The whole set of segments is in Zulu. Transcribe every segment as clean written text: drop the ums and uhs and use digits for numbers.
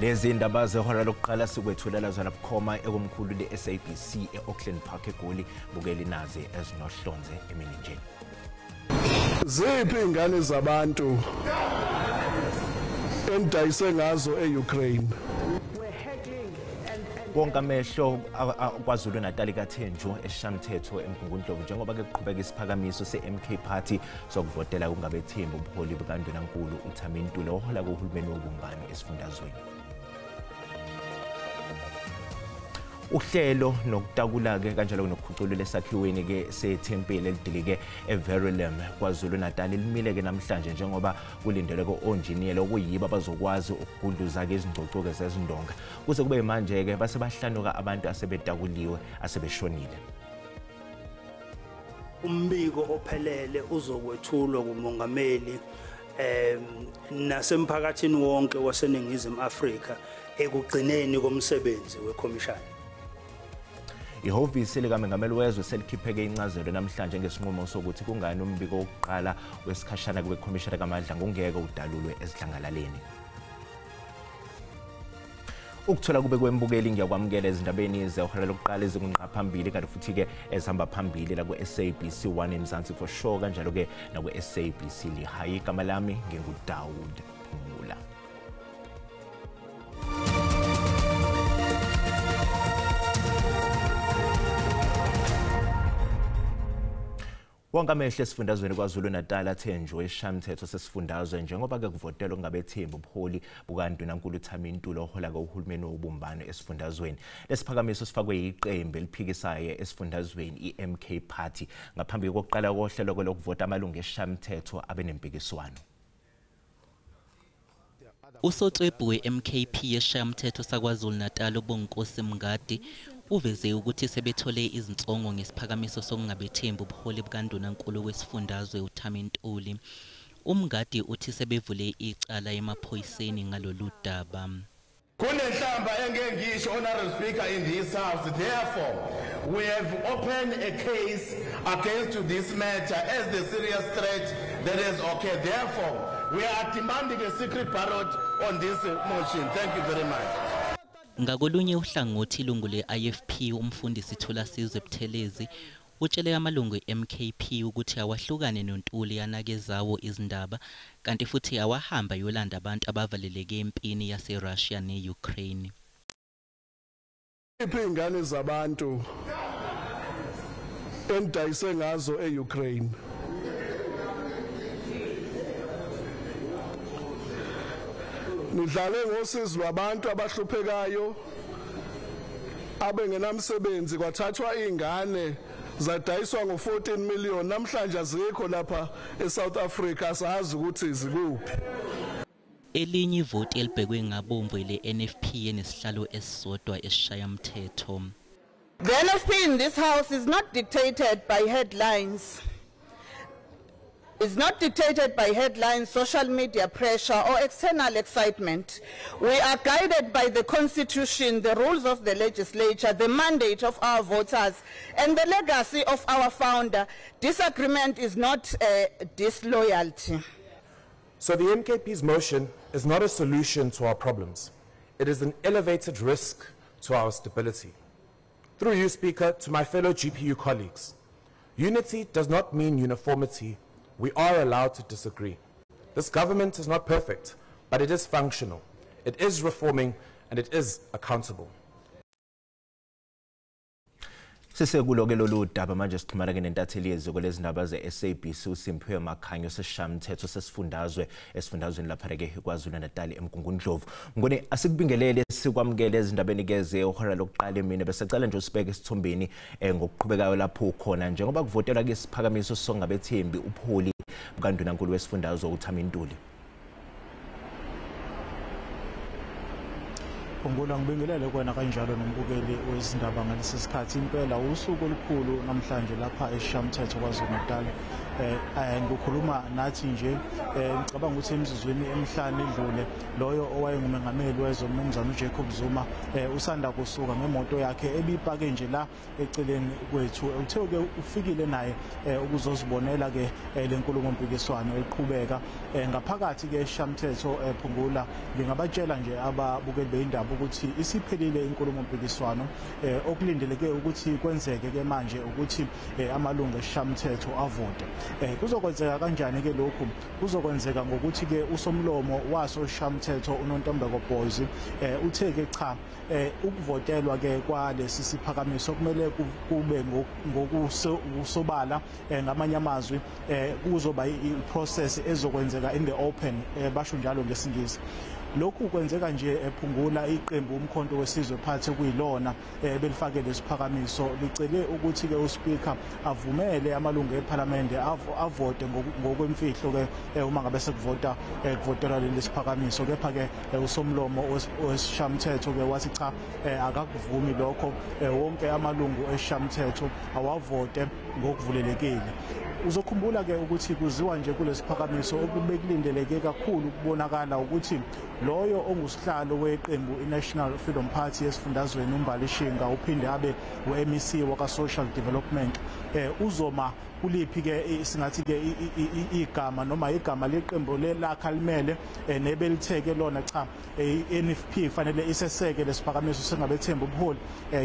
Lezi indaba zehora lokuqala sikwethulela zona bukhoma ekomkhulu le-SABC e-Auckland Park eGoli. Bukeli nazi ezinohlonze emini nje. Ziphi ingane zabantu endayise ngazo e-Ukraine? Wonke amehlo KwaZulu Natal kaThenju eShamthetho eMgungundlovu njengoba ke kuqhubeka isiphakamiso se-MK Party sokuvotela kungabethembi ubuholi bukaNdunankulu uThami Ntuli ohola kuhulumeni wobumbano esifundazweni. Uhlelo nokutakula ke kanjalo nokukhuculula esakhiweni ke sethempeli elidilike eVerulam KwaZulu Natal limile ke namhlanje njengoba kulindeleke onjiniyela okuyibo abazokwazi ukugudluza ke izingcocoko zezindonga. Kuze kube manje ke base bahlanuka abantu asebetakuliwe asebeshonile. Umbiko ophelele uzokwethulwa kumongameli nasemphakathini wonke waseNingizimu Afrika ekugcineni komsebenzi wekhomishana. Ihhovisi likaMengameli wezwe selikhipheke incazelo namhlanje ngesinqumo sokuthi kungani umbiko wokuqala wesikhashana kwekhomishana kaMadlanga ungeke udalulwe esidlangalaleni. Ukuthola kube kwembukeli ngiyakwamukela ezindabeni zehora lokuqala ezingunqa phambili kanti futhi ke ezihamba phambili la ku-SABC 1 eMzansi for sure kanjalo ke naku-SABC Lehae. Igama lami nginguDawood Phungula. Wonke amehlo esifundazweni KwaZulu Natal athenjwe eShamthetho sesifundazwe njengoba ke kuvotelwa kungabethembi ubuholi bukaNdunankulu Thami Ntuli ohola kuhulumeni wobumbano esifundazweni. Lesiphakamiso sifakwe yiqembu eliphikisayo esifundazweni iMK Party ngaphambi kokuqala kohlelo lokuvota amalungu eShamthetho abe nempikiswano. Usotswebhu we-MKP yeShayamthetho saKwaZulu Natal uBonginkosi Mngadi uveze ukuthi sebethole izinsongo ngesiphakamiso sokungabethembi ubuholi bukaNdunankulu wesifundazwe uThami Ntuli. UMngadi uthi sebevule icala emaphoyiseni ngalolu daba. Kunenhlamba engeke ngisho, Honorable Speaker, in this house. Therefore, we have opened a case against this matter as the serious threat that has occurred. Therefore, we are demanding a secret ballot on this motion. Thank you very much. Ngakolunye uhlangothi ilungu le-IFP umfundisi Thulasizwe Buthelezi utshele amalungu e-MKP ukuthi awahlukane noNtuli anakezawo izindaba kanti futhi awahamba yolanda abantu abavaleleke empini yase-Russia ne-Ukraine. Iphi ingane zabantu endayise ngazo e-Ukraine? Nidlale ngosizi lwabantu abahluphekayo abengenamsebenzi, kwathathwa ingane zadayiswa ngo-14 million. Namhlanje azikho lapha eSouth Africa, asazi ukuthi zikuphi. Elinye ivoti elibhekwe ngabomvu le-NFP enesihlalo esisodwa esishayamthetho. The NFP in this house is not dictated by headlines. It's not dictated by headlines, social media pressure, or external excitement. We are guided by the Constitution, the rules of the legislature, the mandate of our voters, and the legacy of our founder. Disagreement is not disloyalty. So the MKP's motion is not a solution to our problems. It is an elevated risk to our stability. Through you, Speaker, to my fellow GPU colleagues, unity does not mean uniformity. We are allowed to disagree. This government is not perfect, but it is functional. It is reforming, and it is accountable. Sisekulo ke lolu daba manje sixhumana ke nentatheli yeziko lezindaba ze-SABC uSimphiwe Makhanyo sesishamthetho sesifundazwe esifundazweni lapha ke KwaZulu Natal eMgungundlovu. Ngone asikubingelele sikwamukele ezindabeni ke zehora lokuqala emini besecela nje usibeke esithombeni ngokuqhubekayo lapho khona njengoba kuvotelwa ke isiphakamiso sokungabethembi ubuholi bukaNdunankulu wesifundazwe uThami Ntuli. Phungula, ngibingelele kuwena kanjalo nombukeli wezindaba ngalesi sikhathi. Impela usuku olukhulu namhlanje lapha eSishayamthetho KwaZulu-Natal. Ngikhuluma nathi nje, ngicabanga ukuthi emizuzwini emihlanu edlule loyo owayengumengameli wezwe umnumzane uJacob Zuma usanda kusuka ngemoto yakhe ebipake nje la eceleni kwethu. Uthe-ke ufikile naye ukuzozibonela ke le nkulumo mpikiswano eqhubeka ngaphakathi ke eSishayamthetho. Phungula, ngingabatshela nje ababukeli beindaba ukuthi isiphelile inkulumo mpikiswano. Okulindeleke ukuthi kwenzeke ke manje ukuthi amalungu eSishayamthetho avote. Kuzokwenzeka kanjani ke lokhu? Kuzokwenzeka ngokuthi ke usomlomo waso Sishamthetho uNontombeko Boys uthe ke cha, ukuvotelwa ke kwalesi siphakamiso kumele kube ngokusobala. Ngamanye amazwi, kuzoba i-process ezokwenzeka in the open, basho njalo ngesingisi. Lokhu kwenzeka nje, ephungula, iqembu uMkhonto weSizwe Party, kuyilona belifake lesiphakamiso, licele ukuthi ke uspeaker avumele amalungu eParliament avote ngokwemfihlo ke uma ngabe sekuvota, kuvotelwa leli siphakamiso. Kepha ke usomlomo wesishamthetho ke wathi cha, akakuvumi lokho, wonke amalungu esishamthetho awavote ngokuvulelekile. Uzokhumbula ke ukuthi kuziwa nje kulesiphakamiso, okubekulindeleke kakhulu ukubonakala ukuthi loyo ongusihlalo weqembu iNational Freedom Party esifundazweni uMbali Shinga, uphinde abe uMEC waka Social Development, uzoma kuliphi ke, singathi ke igama noma igama leqembu lelakhe alimele nebelitheke lona cha, iNFP fanele iseseke lesiphakamiso singabethemba ubuholi.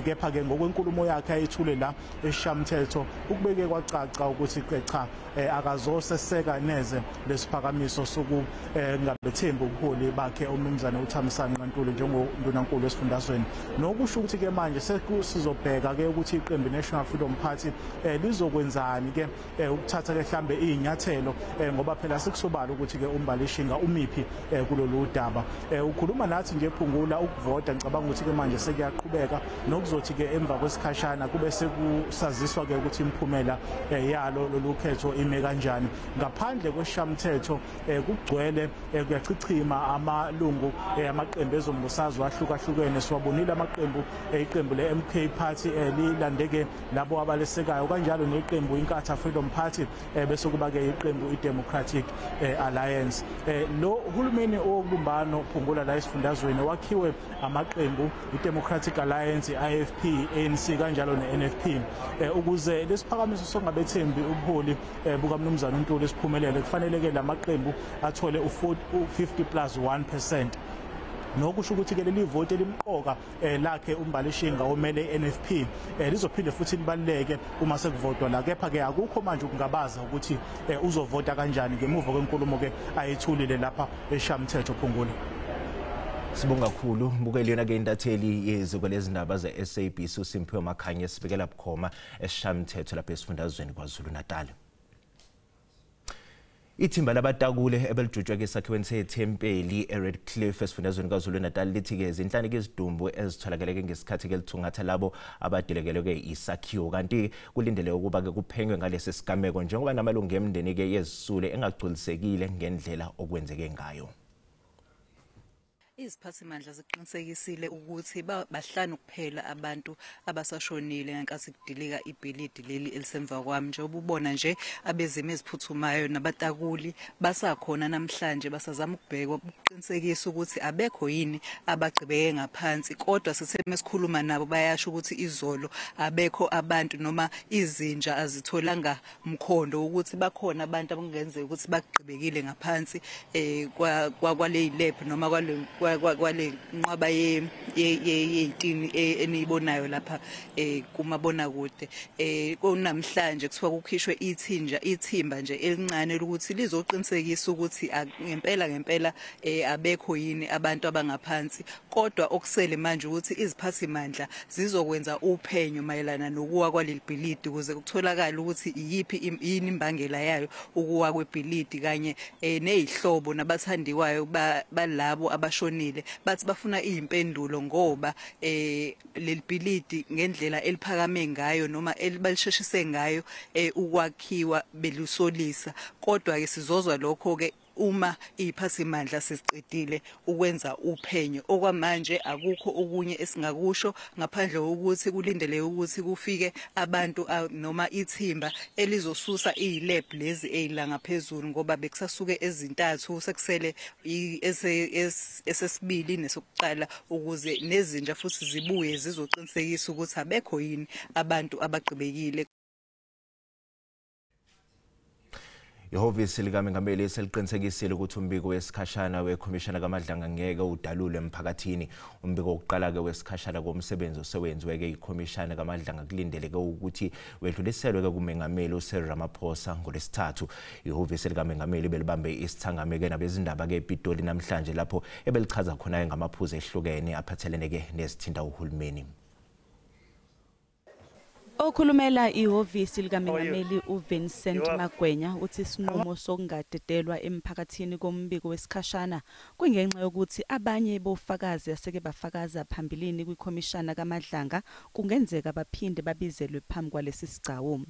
Kepha ke ngokwenkulumo yakhe ayithule la eShamthetho, ukubeke kwacaca ukuthi cha, akazoseseka neze lesiphakamiso soku ngabethemba ubuholi bakhe umnumzane uThamsanqa Ntuli njengondunankulu esifundazweni. Nokusho ukuthi ke manje sesizobheka ke ukuthi iqembu National Freedom Party lizokwenzani ke, ukuthatha ke mhlambe izinyathelo, ngoba phela sekusobala ukuthi ke uMbali Shinga umiphi kulolu daba. Ukhuluma nathi nje, Phungula, ukuvota ngicabanga ukuthi ke manje sekuyaqhubeka, nokuzothi ke emva kwesikhashana kube sekusaziswa ke ukuthi imiphumela yalo lolu khetho ime kanjani. Ngaphandle kweshamthetho kugcwele, kuyachichima amalungu amaqembu ezombusazwe ahlukahlukene. Siwabonile amaqembu, iqembu le-MK Party lilandeke labo abalesekayo, kanjalo neqembu Inkatha Freedom Party, bese kuba ke iqembu iDemocratic Alliance. Lo hulumeni obumbano, Phungula, la esifundazweni wakhiwe amaqembu iDemocratic Alliance, IFP, ANC kanjalo neNFP. Ukuze lesiphakamiso songabethembi ubuholi bukaMnumzana uNtuli siphumelele, kufanele ke lamaqembu athole u50 plus 1%, nokusho ukuthi ke leli voti elimqoka lakhe uMbali Shinga omele iNFP lizophinde futhi libaluleke uma sekuvotwa la. Kepha ke akukho manje ukungabaza ukuthi uzovota kanjani ngemuva kwenkulumo ke ayethulile lapha eShamthetho, Phungula. Sibonga kakhulu, mbukeli. Yona ke intatheli yeziko lezindaba ze-SABC uSimphiwe Makhanya sibikela bukhoma eShamthetho lapha esifundazweni KwaZulu Natal. Ithimba labatakule ebelijutshwe ke esakhiweni sethempeli eRedcliff esifundazweni KwaZulu Natal lithi-ke zinhlanu-ke izidumbu ezitholakele ngesikhathi-ke lithungatha labo abadilekelwe-ke isakhiwo, kanti kulindeleke ukuba-ke kuphenywe ngalesi sigameko njengoba namalungu emndeni-ke yezisule engagculisekile ngendlela okwenzeke ngayo. Iziphathimandla ziqinisekisile ukuthi bahlanu kuphela abantu abasashonile ngenkathi kudilika ibhilidi leli elisemva kwami. Njengoba ubona nje, abezimo eziphuthumayo nabatakuli basakhona namhlanje, basazama ukubheka ukuqinisekisa ukuthi abekho yini abagqibeke ngaphansi. Kodwa sithe mesikhuluma nabo, bayasho ukuthi izolo abekho abantu noma izinja azitholanga mkhondo ukuthi bakhona abantu abangenzeka ukuthi bagqibekile ngaphansi kwale lab noma kwale nqwaba yey'tini eniyibonayo lapha kumabonakude. Kunamhlanje kuthiwa kukhishwe ithinja ithimba nje elincane ukuthi lizoqinisekisa ukuthi ngempela ngempela abekho yini abantu abangaphansi. Kodwa okusele manje ukuthi iziphathimandla zizokwenza uphenyo mayelana nokuwa kwaleli bhilidi ukuze kutholakale ukuthi iyiphi, yini imbangela yayo ukuwa kwebhilidi, kanye nezihlobo nabathandiwayo balabo abashonile bathi bafuna izimpendulo, ngoba leli bhilidi ngendlela eliphakame ngayo noma elibalisheshise ngayo ukwakhiwa belusolisa. Kodwa ke sizozwa lokho ke. Uma iphathimandla sesiqedile ukwenza uphenyo, okwamanje akukho okunye esingakusho ngaphandle kokuthi kulindeleke ukuthi kufike abantu noma ithimba elizosusa izilab lezi ezilanga phezulu, ngoba bekusasuke ezintathu sekusele esesibili nesokuqala, ukuze nezinja futhi zibuye zizoqinisekisa ukuthi abekho yini abantu abagqibekile. Ihhovisi likaMengameli seliqinisekisile ukuthi umbiko wesikhashana wekhomishana kaMadlanga ngeke udalulwe emphakathini. Umbiko wokuqala ke wesikhashana komsebenzi osewenziwe ke ikhomishana kaMadlanga kulindeleke ukuthi wedluliselwe ke kuMengameli uCyril Ramaphosa ngoLwesithathu. Ihhovisi likaMengameli belibambe isithangame ke nabezindaba ke ePitoli namhlanje, lapho ebelichaza khona ngamaphuzu ehlukene aphathelene ke nezithinta uhulumeni. Okhulumela ihhovisi likaMengameli uVincent Magwenya uthi isinqumo sokungadedelwa emphakathini kombiko wesikhashana kungenxa yokuthi abanye bofakazi aseke bafakaza phambilini kwikhomishana kaMadlanga kungenzeka baphinde babizelwe phambi kwalesi sigcawu.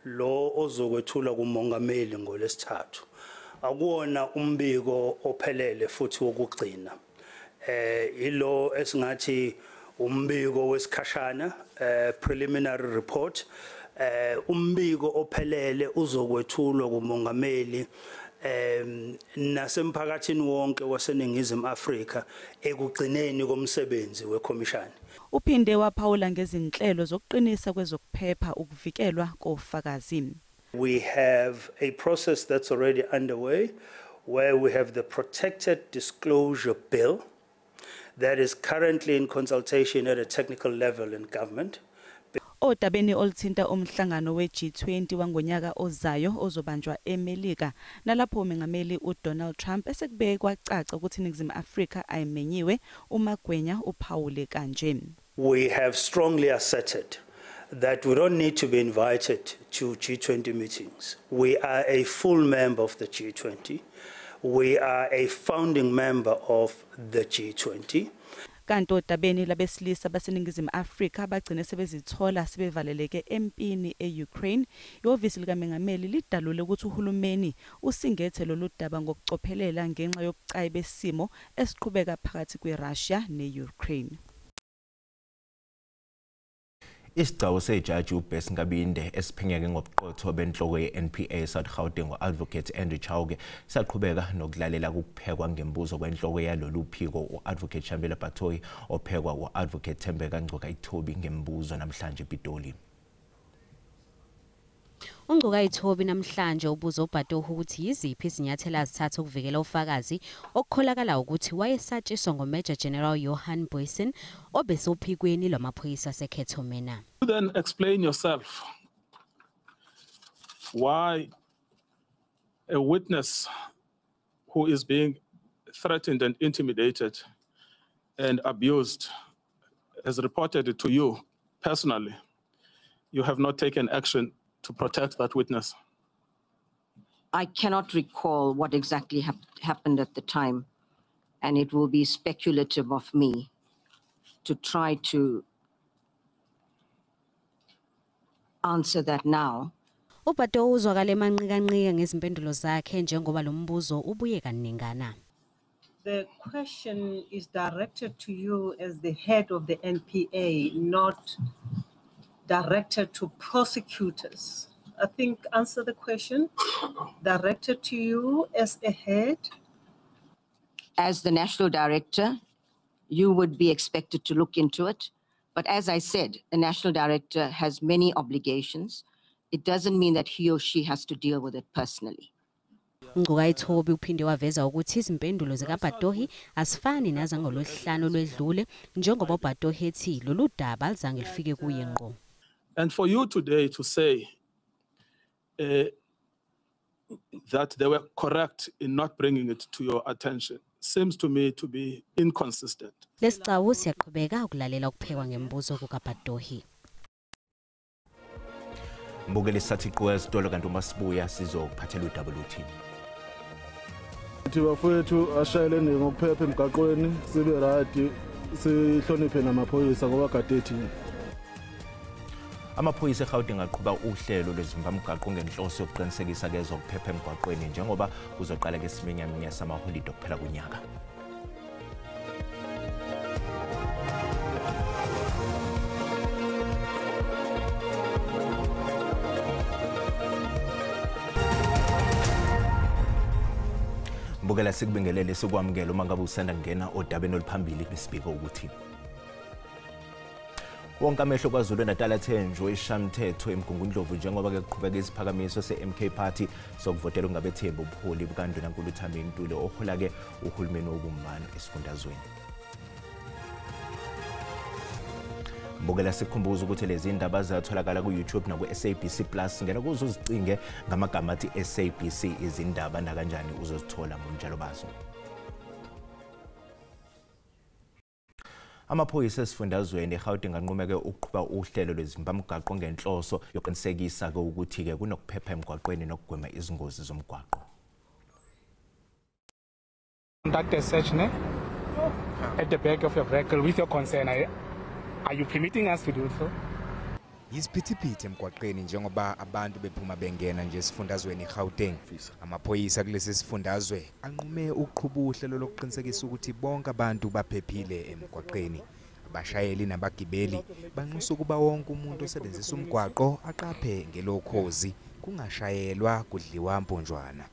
Lo ozokwethula kuMongameli ngoLwesithathu akuwona umbiko ophelele futhi wokugcina. Ilo esingathi umbiko wesikhashana, preliminary report. Umbiko ophelele uzokwethulwa kuMongameli nasemphakathini wonke waseNingizimu Afrika ekugcineni komsebenzi wekhomishana. Uphinde waphawula ngezinhlelo zokuqinisa kwezokuphepha ukuvikelwa kofakazi. We have a process that's already underway where we have the Protected Disclosure Bill that is currently in consultation at a technical level in government. Odabeni oluthinta umhlangano we-G20 wangonyaka ozayo ozobanjwa eMelika, nalapho uMengameli uDonald Trump esekubeke kwacaca ukuthi iNingizimu Afrika ayimenyiwe, uMagwenya uphawule kanje. We have strongly asserted that we don't need to be invited to G20 meetings. We are a full member of the G20. We are a founding member of the G20. Kanti odabeni labesilisa baseNingizimu Afrika bagcine sebezithola sebevaleleke empini e-Ukraine, ihhovisi likaMengameli lidalule ukuthi uhulumeni usingethe lolu daba ngokucophelela ngenxa yobucayi besimo esiqhubeka phakathi kweRussia ne-Ukraine. Isigcawu sejaji uBess Nkabinde esiphenyeke ngobuqotho benhloko ye-NPA South Gauteng ngo-Advocate Andrew Chauke saqhubeka nokulalela ukuphekwa ngembuzo kwenhloko yalolu phiko u-Advocate Shamila Batohi ophekwa u-Advocate Thembeka Ngcukaitobi ngembuzo namhlanje ePitoli. UNgcukaitobi namhlanje ubuza uBatohi ukuthi yiziphi izinyathelo azithatha ukuvikela ufakazi okukholakala ukuthi wayesatshiswa ngoMajor General Johan Boysen obesophikweni lwamaphoyisa aseCato Manor. Then explain yourself why a witness who is being threatened and intimidated and abused has reported to you personally. You have not taken action to protect that witness. I cannot recall what exactly happened at the time, and it will be speculative of me to try to answer that now. uBatohi uzwakala emanqikanqika ngezimpendulo zakhe njengoba lo mbuzo ubuye kaningana. The question is directed to you as the head of the NPA, not directed to prosecutors. I think answer the question directed to you as a head. As the national director, you would be expected to look into it. But as I said, the national director has many obligations. It doesn't mean that he or she has to deal with it personally. Ngcukaitobi uphinde waveza ukuthi izimpendulo zikaBatohi asifani nazangolwesihlanu olwedlule njengoba uBatohi ethi lolu daba alizange lufike kuye ngqo. And for you today to say that they were correct in not bringing it to your attention seems to me to be inconsistent. Lesicawu siyaqhubeka ukulalela ukuphekwa ngembuzo kukaBatohi. Mbukeli sathi qwa esitolo kanti uma sibuya sizokuphathela udaba luthini. Thi bafowethu ashayeleni ngokuphepha emgaqweni sibe right sihloniphe namaphoyisa ngoba kade thina. Amaphoyisa eGauteng aqhuba uhlelo lwezimbamgwaqo ngenhloso yokuqinisekisa kezokuphepha emgwaqweni njengoba kuzoqala ke isiminyaminya samaholide okuphela kunyaka. Bukela sikubingelele sikwamukele uma ngabe usanda kungena odabeni oluphambili besibika ukuthi wonke amehlo kwaZulu Natal athenjwe ishamthetho eMgungundlovu njengoba ke kuqhubeka isiphakamiso se-MK Party sokuvotela ungabethembi ubuholi bukaNdunankulu Thami Ntuli ohola ke uhulumeni wobumbano esifundazweni. Bukela sikhumbuza ukuthi lezi ndaba ziyatholakala ku-YouTube naku-SABC Plus. Ngena kuzo uzicinge ngamagama athi SABC izindaba nakanjani uzozithola ngomjalo bazo. Amaphoyisa esifundazweni eGauteng anqumeke ukuqhuba uhlelo lwezimbamgwaqo ngenhloso yokuqinisekisa ukuthi ke kunokuphepha emgwaqweni nokugwema izingozi zomgwaqo. Conduct a search, ne? At the back of your vehicle with your concern. Are you permitting us to do so? Yisiphithiphithi emgwaqeni njengoba abantu bephuma bengena nje esifundazweni eGauteng. Amaphoyisa kulesi sifundazwe anqume ukuqhuba uhlelo lokuqinisekisa ukuthi bonke abantu baphephile emgwaqeni. Abashayeli nabagibeli banxusa ukuba wonke umuntu osebenzisa umgwaqo aqaphe ngelokhozi kungashayelwa kudliwa mponjwana.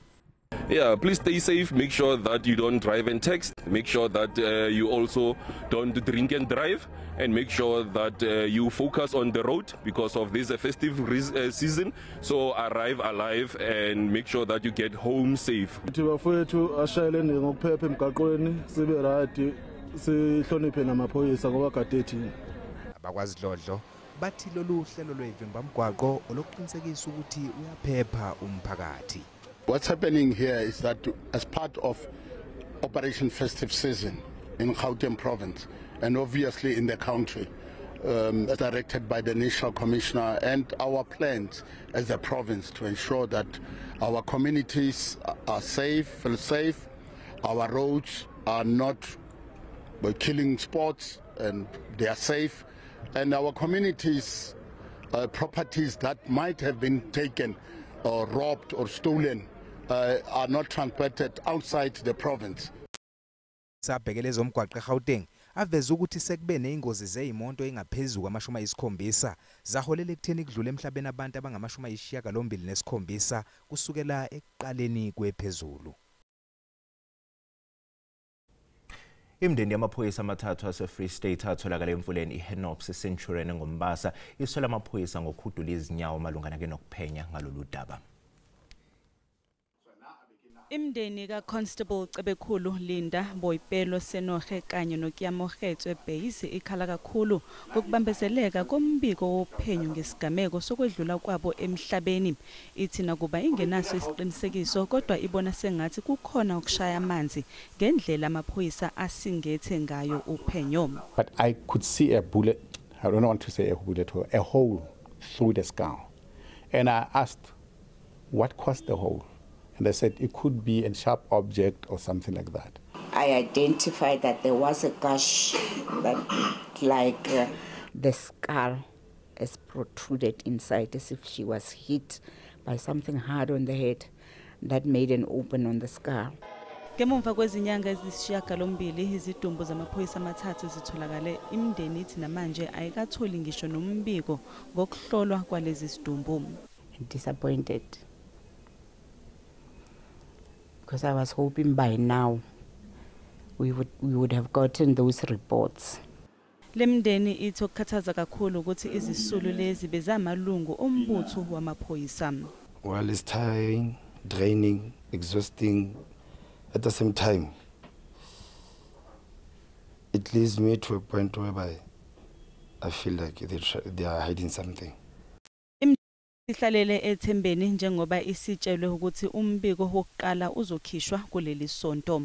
Yeah, please stay safe. Make sure that you don't drive and text. Make sure that you also don't drink and drive. And make sure that you focus on the road because of this festive season. So arrive alive and make sure that you get home safe. Bafowethu ashayeleni ngokuphepha emgaqweni sibe right sihloniphe namaphoyisa ngoba kade thina. Abakwazidlodlo bathi lolu hlelo lwevimbamgwaqo olokuqinisekisa ukuthi uyaphepha umphakathi. What's happening here is that as part of Operation Festive Season in Gauteng Province and obviously in the country, as directed by the National Commissioner and our plans as a province to ensure that our communities are safe, feel safe, our roads are not killing spots and they are safe, and our communities' properties that might have been taken or robbed or stolen are not transported outside the province. Sabhekele zomgwaqo eGauteng aveza ukuthi sekube nezingozi zezimoto engaphezulu kwama-70 zaholela ekutheni kudlule emhlabeni abantu abangama-87 kusukela ekuqaleni kwephezulu. Imindeni yamaphoyisa amathathu ase-Free State atholakala emfuleni iHennops eCenturion ngoMbasa isola amaphoyisa ngokuhudula izinyawo malungana ke nokuphenya ngalolu daba. Imindeni kaConstable Cebekhulu Linda Boipelo Senohe kanye noKiamogetswe Base ikhala kakhulu ngokubambezeleka kombiko wophenyo ngesigameko sokwedlula kwabo emhlabeni. Ithi nakuba ingenaso isiqinisekiso kodwa ibona sengathi kukhona ukushaya amanzi ngendlela amaphoyisa asingethe ngayo uphenyo. But I could see a bullet, I don't want to say a bullet, a hole through the skull. And I asked what caused the hole? And they said it could be a sharp object or something like that. I identified that there was a gash that, like the skull is protruded inside, as if she was hit by something hard on the head that made an open on the skull. Ngemuva kwezinyanga ezisishiyagalombili izidumbu zamaphoyisa amathathu zitholakale, imindeni ithi namanje ayikatholi ngisho nombiko ngokuhlolwa kwalezi zidumbu. Disappointed. Because I was hoping by now we would have gotten those reports. Lemndeni ithi okukhathaza kakhulu ukuthi izisulu lezi bezamalungu ombutho wamaphoyisa. Well, it's tiring, draining, exhausting at the same time. It leads me to a point whereby I feel like they are hiding something. Ihlalele ethembeni njengoba isitshelwe ukuthi umbiko wokuqala uzokhishwa kuleli sonto.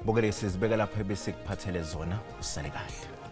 Bukele sizibeka lapha ebesikuphathele zona, usale kahle.